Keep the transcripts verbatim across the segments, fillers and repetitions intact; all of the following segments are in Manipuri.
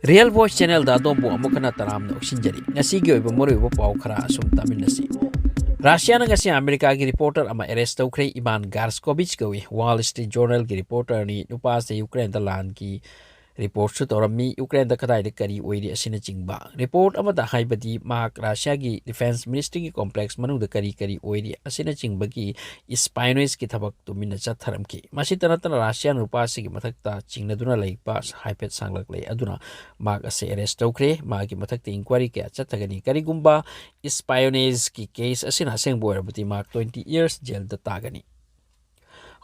Real Voice Channelꯗ ꯑꯗꯣꯝꯕꯨ ꯑꯃꯨꯛ ꯍꯟꯅ ꯇꯔꯥꯝꯅ ꯑꯣꯛꯁꯤꯟꯖꯔꯤ꯫ ꯉꯁꯤꯒꯤ ꯑꯣꯏꯕ ꯃꯔꯨꯑꯣꯏꯕ ꯄꯥꯎ ꯈꯔ ꯑꯁꯨꯝ ꯇꯥꯃꯤꯟꯅꯁꯤ꯫ ꯔꯁꯤꯌꯥꯅ ꯉꯁꯤ ꯑꯃꯦꯔꯤꯀꯥꯒꯤ reporter ꯑꯃ arrest ꯇꯧꯈ꯭ꯔꯦ꯫ ꯏꯚꯥꯟ ꯒꯥꯔꯁꯀꯣꯚꯤꯆ ꯀꯧꯏ꯫ Wall Street Journalꯒꯤ reporterꯅꯤ꯫ ꯅꯨꯄꯥ ꯑꯁꯤ ꯌꯨꯀ꯭ꯔꯦꯟꯗ ꯂꯥꯟꯒꯤ reportꯁꯨ ꯇꯧꯔꯝꯃꯤ꯫ ꯌꯨꯀ꯭ꯔꯦꯟꯗ ꯀꯗꯥꯏꯗ ꯀꯔꯤ ꯑꯣꯏꯔꯤ ꯑꯁꯤꯅꯆꯤꯡꯕ꯫ Report ꯑꯃꯗ ꯍꯥꯏꯕꯗꯤ ꯃꯍꯥꯛ ꯔꯁꯤꯌꯥꯒꯤ defence ministryꯒꯤ complex ꯃꯅꯨꯡꯗ ꯀꯔꯤ ꯀꯔꯤ ꯑꯣꯏꯔꯤ ꯑꯁꯤꯅꯆꯤꯡꯕꯒꯤ espionagegꯤ ꯊꯕꯛ ꯇꯨꯃꯤꯟꯅ ꯆꯠꯊꯔꯝꯈꯤ꯫ ꯃꯁꯤꯇ ꯅꯠꯇꯅ ꯔꯁꯤꯌꯥ ꯅꯨꯄꯥꯁꯤꯒꯤ ꯃꯊꯛꯇ ꯆꯤꯡꯅꯗꯨꯅ ꯂꯩꯕ ꯍꯥꯏꯐꯦꯠ ꯁꯥꯡꯂꯛꯂꯦ꯫ ꯑꯗꯨꯅ ꯃꯍꯥꯛ ꯑꯁꯤ arrest ꯇꯧꯈ꯭ꯔꯦ꯫ ꯃꯥꯒꯤ ꯃꯊꯛꯇ inquiry ꯀꯌꯥ ꯆꯠꯊꯒꯅꯤ꯫ ꯀꯔꯤꯒꯨꯝꯕ espionageꯒꯤ case ꯑꯁꯤꯅ ꯑꯁꯦꯡꯕ ꯑꯣꯏꯔꯕꯗꯤ ꯃꯍꯥꯛ twenty years jailꯗ ꯇꯥꯒꯅꯤ꯫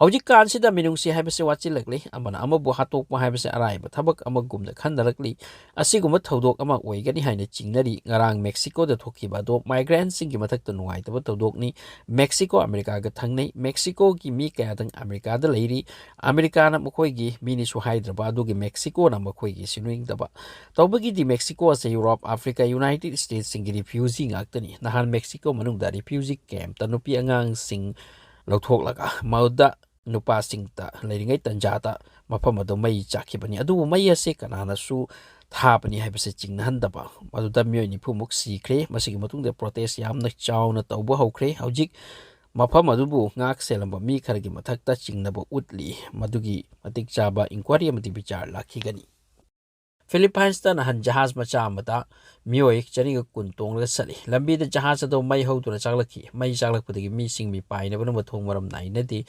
ꯍꯧꯖꯤꯛꯀꯥꯟꯁꯤꯗ ꯃꯤꯅꯨꯡꯁꯤ ꯍꯥꯏꯕꯁꯤ ꯋꯥꯠꯁꯤꯜꯂꯛꯂꯤ꯫ ꯑꯃꯅ ꯑꯃꯕꯨ ꯍꯥꯠꯇꯣꯛꯄ ꯍꯥꯏꯕꯁꯤ ꯑꯔꯥꯏꯕ ꯊꯕꯛ ꯑꯃꯒꯨꯝꯅ ꯈꯟꯅꯔꯛꯂꯤ꯫ ꯑꯁꯤꯒꯨꯝꯕ ꯊꯧꯗꯣꯛ ꯑꯃ ꯑꯣꯏꯒꯅꯤ ꯍꯥꯏꯅ ꯆꯤꯡꯅꯔꯤ꯫ ꯉꯔꯥꯡ ꯃꯦꯛꯁꯤꯀꯣꯗ ꯊꯣꯛꯈꯤꯕ ꯑꯗꯣ migrantꯁꯤꯡꯒꯤ ꯃꯊꯛꯇ ꯅꯨꯡꯉꯥꯏꯇꯕ ꯊꯧꯗꯣꯛꯅꯤ꯫ ꯃꯦꯛꯁꯤꯀꯣ ꯑꯃꯦꯔꯤꯀꯥꯒ ꯊꯪꯅꯩ꯫ ꯃꯦꯛꯁꯤꯀꯣꯒꯤ ꯃꯤ ꯀꯌꯥꯗꯪ ꯑꯃꯦꯔꯤꯀꯥꯗ ꯂꯩꯔꯤ꯫ ꯑꯃꯦꯔꯤꯀꯥꯅ ꯃꯈꯣꯏꯒꯤ ꯃꯤꯅꯤꯁꯨ ꯍꯥꯏꯗ꯭ꯔꯕ ꯑꯗꯨꯒꯤ ꯃꯦꯛꯁꯤꯀꯣꯅ ꯃꯈꯣꯏꯒꯤ ꯁꯤꯟꯅꯤꯡꯗꯕ꯫ ꯇꯧꯕꯒꯤꯗꯤ ꯃꯦꯛꯁꯤꯀꯣ ꯑꯁꯤ ꯌꯨꯔꯣꯞ, ꯑꯥꯐ꯭ꯔꯤꯀꯥ, United Statesꯁꯤꯡꯒꯤ refugee ꯉꯥꯛꯇꯅꯤ꯫ ꯅꯍꯥꯟ ꯃꯦꯛꯁꯤꯀꯣ ꯃꯅꯨꯡꯗ refugee campꯇ ꯅꯨꯄꯤ ꯑꯉꯥꯡꯁꯤꯡ ꯂꯧꯊꯣꯛꯂꯒ ꯃꯗꯨꯗ ꯅꯨꯄꯥꯁꯤꯡꯇ ꯂꯩꯔꯤꯉꯩ ꯇꯟꯖꯥꯗ ꯃꯐꯝ ꯑꯗꯨ ꯃꯩ ꯆꯥꯛꯈꯤꯕꯅꯤ꯫ ꯑꯗꯨꯕꯨ ꯃꯩ ꯑꯁꯤ ꯀꯅꯥꯅꯁꯨ ꯊꯥꯕꯅꯤ ꯍꯥꯏꯕꯁꯤ ꯆꯤꯡꯅꯍꯟꯗꯕ꯫ ꯃꯗꯨꯗ ꯃꯤꯑꯣꯏ ꯅꯤꯐꯨꯃꯨꯛ ꯁꯤꯈ꯭ꯔꯦ꯫ ꯃꯁꯤꯒꯤ ꯃꯇꯨꯡꯗ protest ꯌꯥꯝꯅ ꯆꯥꯎꯅ ꯇꯧꯕ ꯍꯧꯈ꯭ꯔꯦ꯫ ꯍꯧꯖꯤꯛ ꯃꯐꯝ ꯑꯗꯨꯕꯨ ꯉꯥꯛ ꯁꯦꯜꯂꯝꯕ ꯃꯤ ꯈꯔꯒꯤ ꯃꯊꯛꯇ ꯆꯤꯡꯅꯕ ꯎꯠꯂꯤ꯫ ꯃꯗꯨꯒꯤ ꯃꯇꯤꯛ ꯆꯥꯕ inquiry ꯑꯃꯗꯤ ꯕꯤꯆꯥꯔ ꯂꯥꯛꯈꯤꯒꯅꯤ꯫ Philippinesꯇ ꯅꯍꯥꯟ ꯖꯍꯥꯖ ꯃꯆꯥ ꯑꯃꯗ ꯃꯤꯑꯣꯏ ꯆꯅꯤꯒ ꯀꯨꯟ ꯇꯣꯡꯂꯒ ꯆꯠꯂꯤ꯫ ꯂꯝꯕꯤꯗ ꯖꯍꯥꯖ ꯑꯗꯨ ꯃꯩ ꯍꯧꯗꯨꯅ ꯆꯥꯛꯂꯛꯈꯤ꯫ ꯃꯩ ꯆꯥꯛꯂꯛꯄꯗꯒꯤ ꯃꯤꯁꯤꯡ ꯃꯤꯄꯥꯏꯅꯕꯅ ꯃꯊꯣꯡ ꯃꯔꯝ ꯅꯥꯏꯅꯗꯦ꯫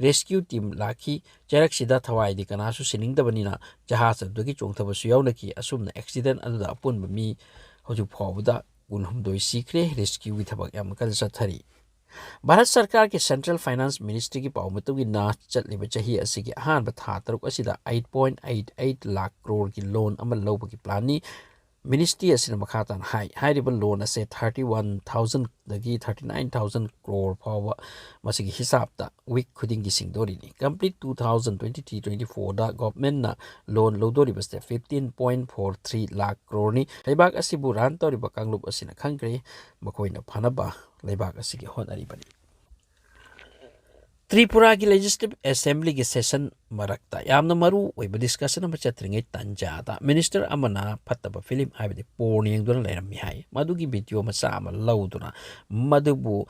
Rescue team ꯂꯥꯛꯈꯤ꯫ ꯆꯩꯔꯛꯁꯤꯗ ꯊꯋꯥꯏꯗꯤ ꯀꯅꯥꯁꯨ ꯁꯤꯅꯤꯡꯗꯕꯅꯤꯅ ꯖꯍꯥꯖ ꯑꯗꯨꯗꯒꯤ ꯆꯣꯡꯊꯕꯁꯨ ꯌꯥꯎꯅꯈꯤ꯫ ꯑꯁꯨꯝꯅ accident ꯑꯗꯨꯗ ꯑꯄꯨꯟꯕ ꯃꯤ ꯍꯧꯖꯤꯛ ꯐꯥꯎꯕꯗ ꯀꯨꯟꯍꯨꯝꯗꯣꯏ ꯁꯤꯈ꯭ꯔꯦ꯫ Rescueꯒꯤ ꯊꯕꯛ ꯌꯥꯝꯅ ꯀꯟꯅ ꯆꯠꯊꯔꯤ꯫ ꯚꯥꯔꯠ ꯁꯔꯀꯥꯔꯒꯤ Central Finance Ministryꯒꯤ ꯄꯥꯎ ꯃꯇꯨꯡ ꯏꯟꯅ, ꯆꯠꯂꯤꯕ ꯆꯍꯤ ꯑꯁꯤꯒꯤ ꯑꯍꯥꯟꯕ ꯊꯥ ꯇꯔꯨꯛ ꯑꯁꯤꯗ eight point eight eight lakh ꯀ꯭ꯔꯣꯔꯒꯤ loan ꯑꯃ ꯂꯧꯕꯒꯤ planꯅꯤ꯫ Ministry ꯑꯁꯤꯅ ꯃꯈꯥ ꯇꯥꯅ ꯍꯥꯏ, ꯍꯥꯏꯔꯤꯕ loan ꯑꯁꯦ thirty one thousandꯗꯒꯤ thirty nine thousand crore ꯐꯥꯎꯕ ꯃꯁꯤꯒꯤ ꯍꯤꯁꯥꯕꯇ week ꯈꯨꯗꯤꯡꯒꯤ ꯁꯤꯡꯗꯣꯔꯤꯅꯤ꯫ Complete two thousand twenty three twenty fourꯗ governmentꯅ loan ꯂꯧꯗꯣꯔꯤꯕꯁꯦ fifteen point four three lakh ꯀ꯭ꯔꯣꯔꯅꯤ꯫ ꯂꯩꯕꯥꯛ ꯑꯁꯤꯕꯨ run ꯇꯧꯔꯤꯕ ꯀꯥꯡꯂꯨꯞ ꯑꯁꯤꯅ ꯈꯪꯈ꯭ꯔꯦ꯫ ꯃꯈꯣꯏꯅ ꯐꯅꯕ ꯂꯩꯕꯥꯛ ꯑꯁꯤꯒꯤ ꯍꯣꯠꯅꯔꯤꯕꯅꯤ꯫ ꯇ꯭ꯔꯤꯄꯨꯔꯥꯒꯤ Legislative Assemblyꯒꯤ session ꯃꯔꯛꯇ ꯌꯥꯝꯅ ꯃꯔꯨ ꯑꯣꯏꯕ discussion ꯑꯃ ꯆꯠꯇ꯭ꯔꯤꯉꯩ ꯇꯥꯟꯖꯥꯗ minister ꯑꯃꯅ ꯐꯠꯇꯕ film ꯍꯥꯏꯕꯗꯤ porn ꯌꯦꯡꯗꯨꯅ ꯂꯩꯔꯝꯃꯤ ꯍꯥꯏ꯫ ꯃꯗꯨꯒꯤ video ꯃꯆꯥ ꯑꯃ ꯂꯧꯗꯨꯅ ꯃꯗꯨꯕꯨ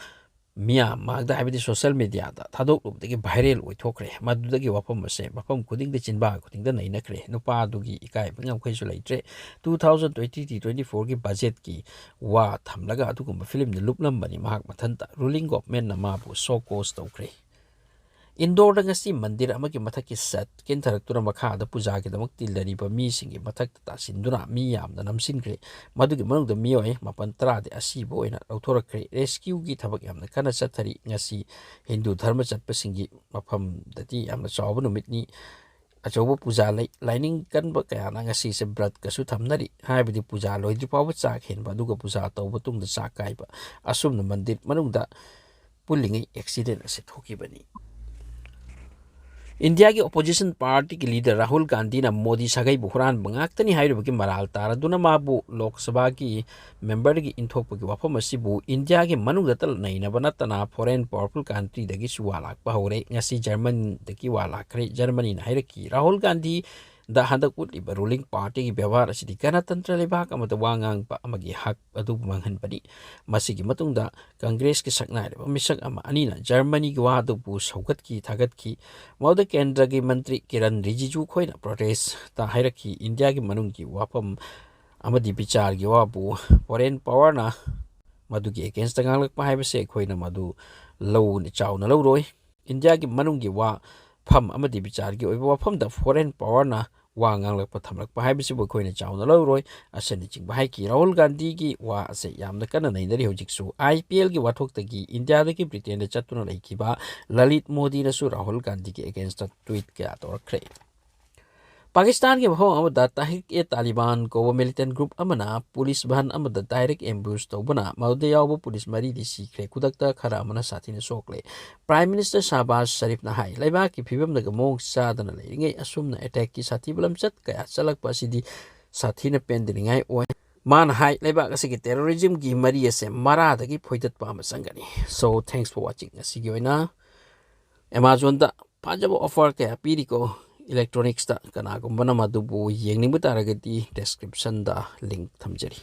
ꯃꯤꯌꯥꯝ ꯃꯥꯡꯗ ꯍꯥꯏꯕꯗꯤ social mediaꯗ ꯊꯥꯗꯣꯛꯂꯨꯕꯗꯒꯤ viral ꯑꯣꯏꯊꯣꯛꯈ꯭ꯔꯦ꯫ ꯃꯗꯨꯗꯒꯤ ꯋꯥꯐꯝ ꯑꯁꯦ ꯃꯐꯝ ꯈꯨꯗꯤꯡꯗ ꯆꯤꯟꯕꯥꯡ ꯈꯨꯗꯤꯡꯗ ꯅꯩꯅꯈ꯭ꯔꯦ꯫ ꯅꯨꯄꯥꯗꯨꯒꯤ ꯏꯀꯥꯏꯕ ꯉꯝꯈꯩꯁꯨ ꯂꯩꯇ꯭ꯔꯦ꯫ Two thousand twenty three twenty fourꯒꯤ budgetꯀꯤ ꯋꯥ ꯊꯝꯂꯒ ꯑꯗꯨꯒꯨꯝꯕ filmꯗ ꯂꯨꯞꯂꯝꯕꯅꯤ ꯃꯍꯥꯛ ꯃꯊꯟꯇ꯫ Ruling governmentꯅ ꯃꯥꯕꯨ show cause ꯇꯧꯈ꯭ꯔꯦ꯫ ꯏꯟꯗꯣꯔꯗ ꯉꯁꯤ ꯃꯟꯗꯤꯔ ꯑꯃꯒꯤ ꯃꯊꯛꯀꯤ ꯁꯠ ꯀꯤꯟꯊꯔꯛꯇꯨꯅ ꯃꯈꯥꯗ ꯄꯨꯖꯥꯒꯤꯗꯃꯛ ꯇꯤꯜꯂꯔꯤꯕ ꯃꯤꯁꯤꯡꯒꯤ ꯃꯊꯛꯇ ꯇꯥꯁꯤꯟꯗꯨꯅ ꯃꯤ ꯌꯥꯝꯅ ꯅꯝꯁꯤꯟꯈ꯭ꯔꯦ꯫ ꯃꯗꯨꯒꯤ ꯃꯅꯨꯡꯗ ꯃꯤꯑꯣꯏ ꯃꯥꯄꯟ ꯇꯔꯥꯗꯤ ꯑꯁꯤꯕ ꯑꯣꯏꯅ ꯂꯧꯊꯣꯔꯛꯈ꯭ꯔꯦ꯫ Rescueꯒꯤ ꯊꯕꯛ ꯌꯥꯝꯅ ꯀꯟꯅ ꯆꯠꯊꯔꯤ꯫ ꯉꯁꯤ ꯍꯤꯟꯗꯨ ꯙꯔꯃ ꯆꯠꯄꯁꯤꯡꯒꯤ ꯃꯐꯝꯗꯗꯤ ꯌꯥꯝꯅ ꯆꯥꯎꯕ ꯅꯨꯃꯤꯠꯅꯤ꯫ ꯑꯆꯧꯕ ꯄꯨꯖꯥ ꯂꯩ꯫ ꯂꯥꯏꯅꯤꯡ ꯀꯟꯕ ꯀꯌꯥꯅ ꯉꯁꯤꯁꯦ ꯕ꯭ꯔꯠꯀꯁꯨ ꯊꯝꯅꯔꯤ꯫ ꯍꯥꯏꯕꯗꯤ ꯄꯨꯖꯥ ꯂꯣꯏꯗ꯭ꯔꯤ ꯐꯥꯎꯕ ꯆꯥꯛ ꯍꯦꯟꯕ, ꯑꯗꯨꯒ ꯄꯨꯖꯥ ꯇꯧꯕ ꯇꯨꯡꯗ ꯆꯥꯛ ꯀꯥꯏꯕ꯫ ꯑꯁꯨꯝꯅ ꯃꯟꯗꯤꯔ ꯃꯅꯨꯡꯗ ꯄꯨꯜꯂꯤꯉꯩ accident ꯑꯁꯤ ꯊꯣꯛꯈꯤꯕꯅꯤ꯫ ꯏꯟꯗꯤꯌꯥꯒꯤ opposition partyꯒꯤ leader ꯔꯥꯍꯨꯜ ꯒꯥꯟꯙꯤꯅ ꯃꯣꯗꯤ ꯁꯥꯒꯩꯕꯨ ꯍꯨꯔꯥꯟꯕ ꯉꯥꯛꯇꯅꯤ ꯍꯥꯏꯔꯨꯕꯒꯤ ꯃꯔꯥꯜ ꯇꯥꯔꯗꯨꯅ ꯃꯥꯕꯨ ꯂꯣꯛ ꯁꯚꯥꯒꯤ memberꯗꯒꯤ ꯏꯟꯊꯣꯛꯄꯒꯤ ꯋꯥꯐꯝ ꯑꯁꯤꯕꯨ ꯏꯟꯗꯤꯌꯥꯒꯤ ꯃꯅꯨꯡꯗꯇ ꯅꯩꯅꯕ ꯅꯠꯇꯅ foreign powerful countryꯗꯒꯤꯁꯨ ꯋꯥ ꯂꯥꯛꯄ ꯍꯧꯔꯦ꯫ ꯉꯁꯤ ꯖꯔꯃꯅꯤꯗꯒꯤ ꯋꯥ ꯂꯥꯛꯈ꯭ꯔꯦ꯫ ꯖꯔꯃꯅꯤꯅ ꯍꯥꯏꯔꯛꯈꯤ, ꯔꯥꯍꯨꯜ ꯒꯥꯟꯙꯤꯗ ꯍꯟꯗꯛ ꯎꯠꯂꯤꯕ ruling partyꯒꯤ ꯕꯦꯕꯥꯔ ꯑꯁꯤꯗꯤ ꯒꯅꯇꯟꯇ꯭ꯔ ꯂꯩꯕꯥꯛ ꯑꯃꯗ ꯋꯥ ꯉꯥꯡꯕ ꯑꯃꯒꯤ ꯍꯛ ꯑꯗꯨꯕꯨ ꯃꯥꯡꯍꯟꯕꯅꯤ꯫ ꯃꯁꯤꯒꯤ ꯃꯇꯨꯡꯗ ꯀꯪꯒ꯭ꯔꯦꯁꯀꯤ ꯁꯛꯅꯥꯏꯔꯕ ꯃꯤꯁꯛ ꯑꯃ ꯑꯅꯤꯅ ꯖꯔꯃꯅꯤꯒꯤ ꯋꯥ ꯑꯗꯨꯕꯨ ꯁꯧꯒꯠꯈꯤ, ꯊꯥꯒꯠꯈꯤ꯫ ꯃꯗꯨꯗ ꯀꯦꯟꯗ꯭ꯔꯒꯤ ꯃꯟꯇ꯭ꯔꯤ ꯀꯤꯔꯟ ꯔꯤꯖꯤꯖꯨ ꯈꯣꯏꯅ protestꯇ ꯍꯥꯏꯔꯛꯈꯤ, ꯏꯟꯗꯤꯌꯥꯒꯤ ꯃꯅꯨꯡꯒꯤ ꯋꯥꯐꯝ ꯑꯃꯗꯤ ꯕꯤꯆꯥꯔꯒꯤ ꯋꯥꯕꯨ foreign powerꯅ ꯃꯗꯨꯒꯤ againstꯇ ꯉꯥꯡꯂꯛꯄ ꯍꯥꯏꯕꯁꯦ ꯑꯩꯈꯣꯏꯅ ꯃꯗꯨ ꯂꯧ-, ꯆꯥꯎꯅ ꯂꯧꯔꯣꯏ꯫ ꯏꯟꯗꯤꯌꯥꯒꯤ ꯃꯅꯨꯡꯒꯤ ꯋꯥꯐꯝ ꯑꯃꯗꯤ ꯕꯤꯆꯥꯔꯒꯤ ꯑꯣꯏꯕ ꯋꯥꯐꯝꯗ foreign powerꯅ ꯋꯥ ꯉꯥꯡꯂꯛꯄ ꯊꯝꯂꯛꯄ ꯍꯥꯏꯕꯁꯤꯕꯨ ꯑꯩꯈꯣꯏꯅ ꯆꯥꯎꯅ ꯂꯧꯔꯣꯏ, ꯑꯁꯤꯅꯆꯤꯡꯕ ꯍꯥꯏꯈꯤ꯫ ꯔꯥꯍꯨꯜ ꯒꯥꯟꯙꯤꯒꯤ ꯋꯥ ꯑꯁꯦ ꯌꯥꯝꯅ ꯀꯟꯅ ꯅꯩꯅꯔꯤ ꯍꯧꯖꯤꯛꯁꯨ꯫ IPLꯒꯤ ꯋꯥꯊꯣꯛꯇꯒꯤ ꯏꯟꯗꯤꯌꯥꯗꯒꯤ ꯕ꯭ꯔꯤꯇꯦꯟꯗ ꯆꯠꯇꯨꯅ ꯂꯩꯈꯤꯕ ꯂꯂꯤꯠ ꯃꯣꯗꯤꯅꯁꯨ ꯔꯥꯍꯨꯜ ꯒꯥꯟꯙꯤꯒꯤ againstꯇ tweet ꯀꯌꯥ ꯇꯧꯔꯛꯈ꯭ꯔꯦ꯫ ꯄꯥꯀꯤꯁꯇꯥꯟꯒꯤ ꯃꯐꯝ ꯑꯃꯗ ꯇꯍꯔꯤꯛ-ꯑꯦ-ꯇꯥꯂꯤꯕꯥꯟ ꯀꯧꯕ militant group ꯑꯃꯅ ꯄꯨꯂꯤꯁ ꯚꯟ ꯑꯃꯗ direct ambush ꯇꯧꯕꯅ ꯃꯗꯨꯗ ꯌꯥꯎꯕ ꯄꯨꯂꯤꯁ ꯃꯔꯤꯗꯤ ꯁꯤꯈ꯭ꯔꯦ꯫ ꯈꯨꯗꯛꯇ ꯈꯔ ꯑꯃꯅ ꯁꯥꯊꯤꯅ ꯁꯣꯛꯂꯦ꯫ Prime Minister ꯁꯍꯕꯥꯖ ꯁꯔꯤꯐꯅ ꯍꯥꯏ, ꯂꯩꯕꯥꯛꯀꯤ ꯐꯤꯕꯝꯗꯒ ꯃꯑꯣꯡ ꯆꯥꯗꯅ ꯂꯩꯔꯤꯉꯩ ꯑꯁꯨꯝꯅ attackꯀꯤ ꯁꯥꯊꯤꯕ ꯂꯝꯆꯠ ꯀꯌꯥ ꯆꯠꯂꯛꯄ ꯑꯁꯤꯗꯤ ꯁꯥꯊꯤꯅ ꯄꯦꯟꯗꯅꯤꯡꯉꯥꯏ ꯑꯣꯏ꯫ ꯃꯥꯅ ꯍꯥꯏ, ꯂꯩꯕꯥꯛ ꯑꯁꯤꯒꯤ terrorismꯒꯤ ꯃꯔꯤ ꯑꯁꯦ ꯃꯔꯥꯗꯒꯤ ꯐꯣꯏꯗꯠꯄ ꯑꯃ ꯆꯪꯒꯅꯤ꯫ So, thanks for watching꯫ ꯉꯁꯤꯒꯤ ꯑꯣꯏꯅ ꯑꯦꯃꯥꯖꯣꯟꯗ ꯐꯖꯕ offer ꯀꯌꯥ ꯄꯤꯔꯤꯀꯣ ꯏꯂꯦꯛꯇ꯭ꯔꯣꯅꯤꯛꯁꯇ꯫ ꯀꯅꯥꯒꯨꯝꯕꯅ ꯃꯗꯨꯕꯨ ꯌꯦꯡꯅꯤꯡꯕ ꯇꯥꯔꯒꯗꯤ descriptionꯗ link ꯊꯝꯖꯔꯤ꯫